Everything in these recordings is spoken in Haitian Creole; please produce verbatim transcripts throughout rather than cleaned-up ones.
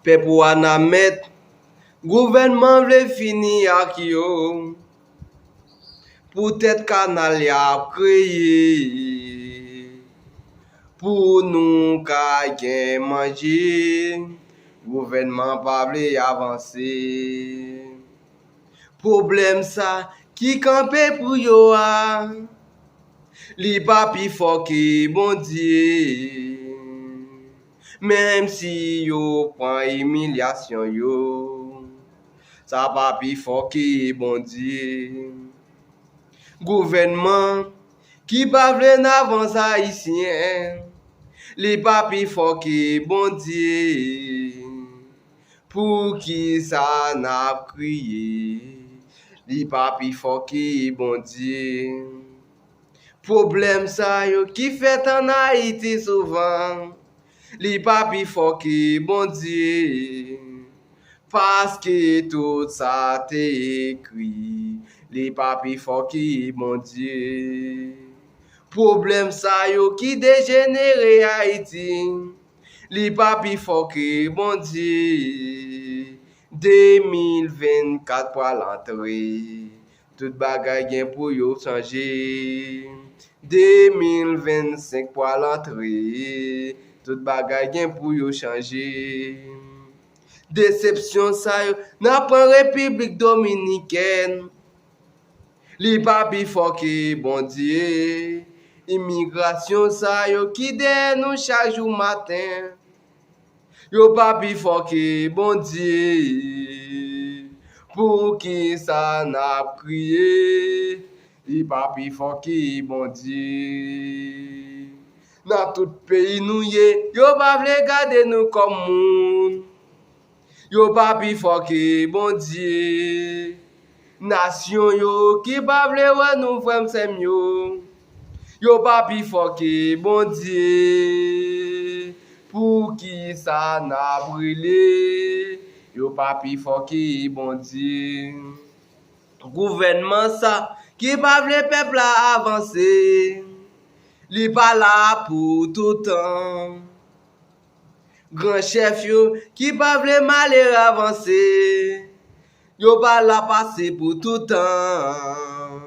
Pèp ou a nan mèt, gouvènman vle fini ak yo. Poutèt kanal y ap kreye, pou nou ka gen manje, gouvènman pa vle avanse. Pwoblèm sa ki kanpe pou yo a, li pa pi fò ke Bondye. Menm si yo pran imilyasyon yo, sa pa pi fò ke Bondye. Gouvènman ki pa vle n avanse, Ayisyen, li pa pi fò ke Bondye. Poukisa n ap kriye? Li pa pi fò ke Bondye. Pwoblèm sa yo ki fèt ann Ayiti souvan, li pa pi fò ke Bondye. Paske tout sa te ekri, li pa pi fò ke Bondye. Pwoblèm sa yo ki dejenere Ayiti, li pa pi fò ke Bondye. De mil vennkat pral antre, tout bagay gen pou yo chanje. De mil vennsenk pral antre, tout bagay gen pou yo chanje. Desepsyon sa yo n ap pran Repiblik Dominikèn, li pa pi fò ke Bondye. Imigrasyon sa yo ki dèyè nou chak jou maten, yo pa pi fò ke Bondye. Poukisa n ap kriye? Li pa pi fò ke Bondye. Nan tout peyi nou ye, yo pa vle gade nou kòm moun. Yo pa pi fò ke Bondye. Nasyon yo ki pa vle wè nou, frè m, sè m yo, yo pa pi fò ke Bondye. Poukisa n ap rele? Yo pa pi fò ke Bondye. Gouvènman sa ki pa vle pèp la avanse, li pa la pou toutan. Gran chèf yo ki pa vle malere avanse, yo pa la pase pou toutan.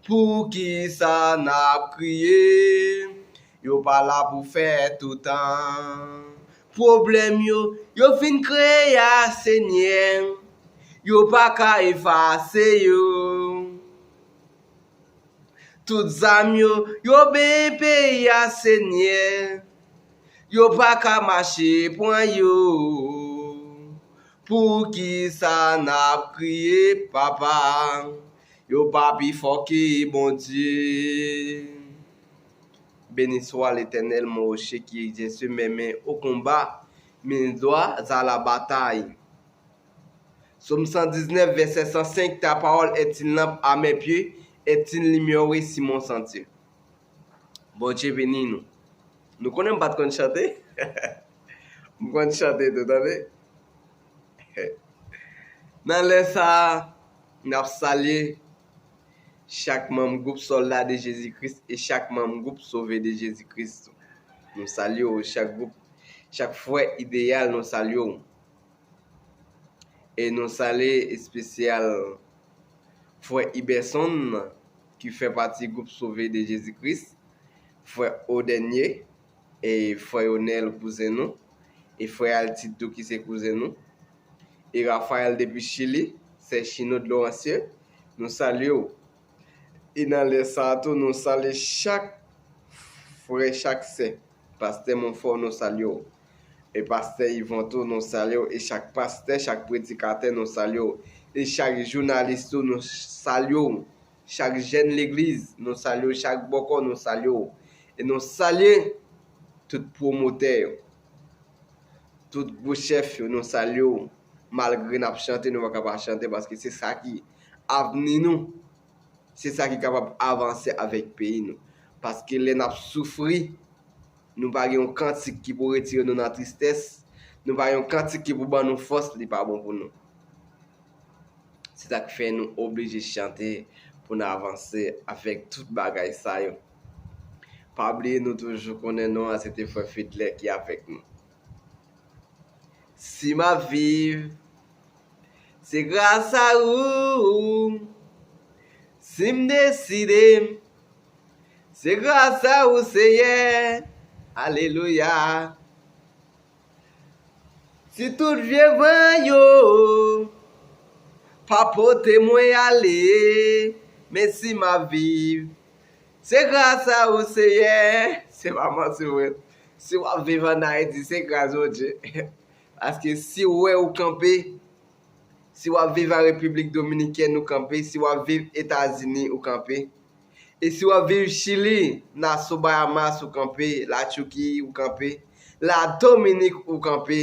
Poukisa n ap kriye? Yo pa la pou fè toutan. Pwoblèm yo, yo fin kreye a, Senyè, yo pa ka efase yo. Tout zam yo, yo benyen peyi a, Senyè, yo pa ka mache pran yo. Poukisa n ap kriye, Papa? Yo pa pi fò ke Bondye. Béni soit l'Éternel, mon rocher qui exerce mes mains au combat, mes doigts à la bataille. Sòm san diznèf, vèsè san senk, ta parole est une lampe à mes pieds, est une lumière sur mon sentier. Bondye beni nou. Nou konnen m pa t konn chante? M konn chante tou, tande. Nan lè sa a, n ap salye chak manm gwoup Sòlda de Jezi Kris e chak manm gwoup Sove de Jezi Kris. Nou salye w, chak gwoup, chak frè Ideyal, nou salye w. E nou salye espesyal frè Iberson, ki fè pati gwoup Sove de Jezi Kris, frè Odènye, e frè Yonèl, kouzen nou, e frè Altid tou, ki se kouzen nou, e Rafael depi Chili, sè Chino de Laurentieux, nou salye w. E nan lè sa a tou, nou salye chak frè, chak sè. Pastè Monfò, nou salye w. E pastè Yvon tou, nou salye w. E chak pastè, chak predikatè, nou salye w. E chak jounalis tou, nou salye w. Chak jèn legliz, nou salye w. Chak bòkò, nou salye w. E nou salye tout pwomotè yo, tout gwo chèf yo, nou salye w. Malgre n ap chante, nou pa ka pa chante, paske se sa ki avni nou. Se sa ki kapab avanse avèk peyi nou. Paske lè n ap soufri, nou pa gen yon kantik ki pou retire nou nan tristès. Nou pa gen yon kantik ki pou ban nou fòs, li pa bon pou nou. Se sa k fè nou oblije chante pou n avanse avèk tout bagay sa yo. Pa bliye, nou toujou konnen non an, se te frè Fidlè ki avèk nou. Si m ap viv, se gras a ou. Si m deside, se gras a ou, Seyè. Alelouya. Si tout vye van yo pa pote mwen ale, men si m ap viv, se gras a ou, Seyè. Se pa manti vre. Si w ap viv ann Ayiti, se gras Bondye. Paske si w wè ou kanpe, si w ap viv an Repiblik Dominikèn ou kanpe, si w ap viv Etazini ou kanpe, e si w ap viv Chili, Nassau, Bahamas ou kanpe, Latiki ou kanpe, Ladominik ou kanpe,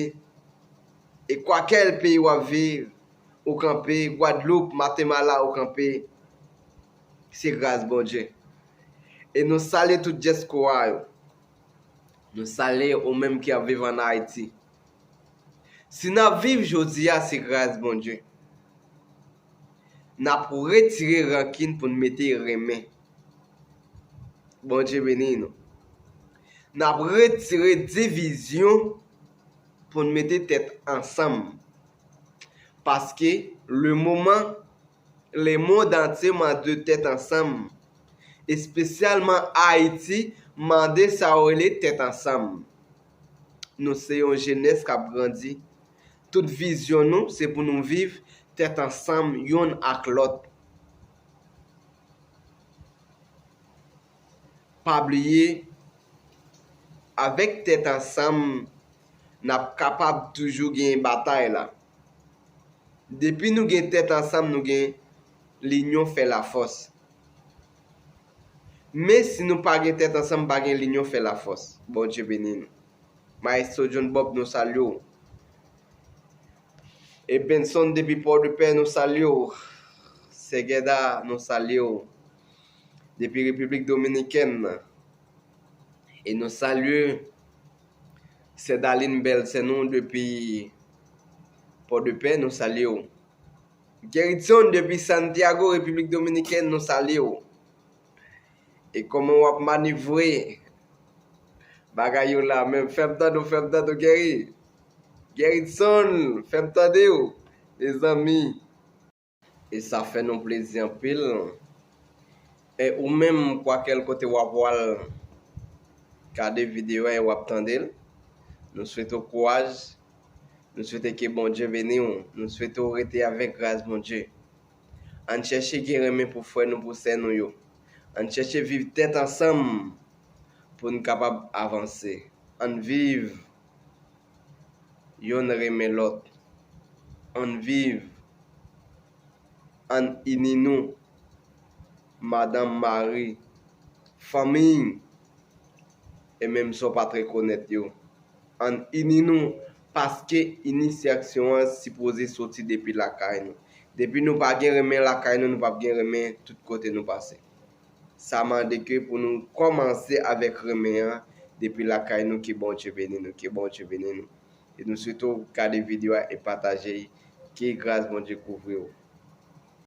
e kwakèl peyi w ap viv ou kanpe, Gwadloup, Matemala ou kanpe, se gras Bondye. E nou salye tout dyaspora yo. Nou salye ou menm ki ap viv ann Ayiti. Si n ap viv jodi a, se gras Bondye. N ap retire rankin pou n mete renmen. Bondye beni nou. N ap retire divizyon pou n mete tèt ansanm. Paske le moman Lemonn antye mande tèt ansanm, espesyalman Ayiti mande sa yo rele tèt ansanm. Nou se yon jenès k ap grandi. Tout vizyon nou se pou nou viv tèt ansanm youn ak lòt. Pa bliye, avèk tèt ansanm, n ap kapab toujou genyen batay la. Depi nou gen tèt ansanm, nou gen linyon fè lafòs. Men si nou pa gen tèt ansanm, pa gen linyon fè lafòs. Bondye beni nou. Maestro John Bob, nou salye w. E Benson depi Pòdepè, nou salye w. Segeda, nou salye w. Depi Repiblik Dominikèn. E nou salye Sè Dalin, bèl sè nou depi Pòdepè, nou salye w. Geritson depi Santiago, Repiblik Dominikèn, nou salye w. E kòman w ap manevre bagay yo la menm? Fè m tande w, fè m tande w, Geri. Geritson, fè m tande w, mezanmi. E sa fè nou plezi anpil. E ou menm, kwakèl kote w ap pral gade videyo a e w ap tande l, nou swete w kouraj. Nou swete ke Bondye beni w. Nou swete w rete avèk gras Bondye. Ann chèche gen renmen pou frè nou, pou sè nou yo. Ann chèche viv tèt ansanm pou n kapab avanse. Ann viv youn renmen lòt. Ann viv. Ann ini nou. Madanm, mari, fanmi, e menm sa w pa t rekonèt yo. Ann ini nou, paske inisyaksyon an sipoze soti depi lakay nou. Depi nou pa gen renmen lakay nou, nou p ap gen renmen tout kote nou pase. Sa mande ke pou nou kòmanse avèk renmen an depi lakay nou. Ke Bondye beni nou, ke Bondye beni nou. E nou swete w gade videyo a e pataje l. Ke gras Bondye kouvri w.